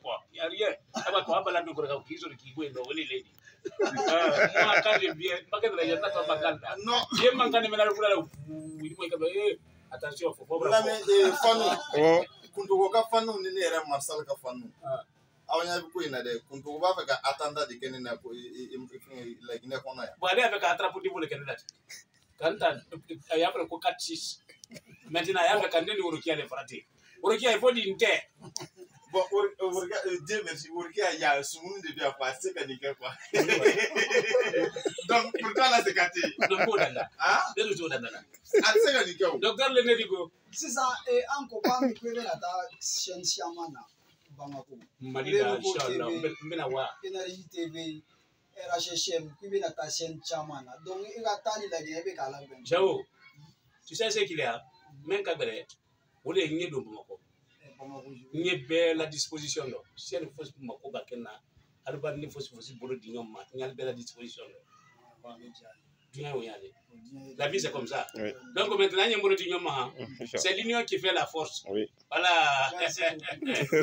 Quoi? Il n'y a rien. Ah bah quoi, bah là, nous, qui sont qui go, non, les lady. Moi, quand je viens, pas que de la pas. Non. Je manque de me la là, il faut que attention, faut pas. La mais fanu. Kuntogo ka fanu ni ne yɛrɛ Marsal ka fanu. Aw ɲɛ bɛ ko in na dɛ, Kuntogo b'a fɛ ka attentat de kɛ ne na ko Laginɛ kɔnɔ yan. Bon, ale y'a fɛ ka attraper de kɛ ne la ten. Kan ta a y'a fɛ ko 4 6. Maintenant a y'a fɛ ka ne ni Worokiya de fara ten. Worokiya, il faut dire n tɛ. Bon, Dieu merci, Worokiya ya sumuni de bɛ yan quoi, a tɛ se ka nin kɛ quoi. Donc pour toi là c'est gâté. Donc k'o danda. Ah? Ne dun t'o danda la. A tɛ se ka nin kɛ o. Docteur le ne di ko. Sisan an ko k'an ko i bɛna taa chaîne caman na Bamako. Mali la inchallah n bɛna wa. Énergie TV, RHHM, k'i bɛna taa chaîne caman na. Donc i ka taa ni Laginɛ i bɛ k'a labɛn. Jao, tu sais ce qu'il y a? Min ka gɛlɛn, o de ye n ye don Bamakɔ. N ye bɛɛ la disposition dɔ. Chaîne fosi mako ka kɛ n na. Hali ni fosi fosi bolo di ɲɔgɔn ma, n y'ale bɛɛ la disposition dɔ. Dunya o y'ale. La vie c'est comme ça. Oui. Donc maintenant, n ye bolo di ɲɔgɔn ma, Inch'Allah. c'est l'union qui fait la force. Oui. Voilà. Merci beaucoup.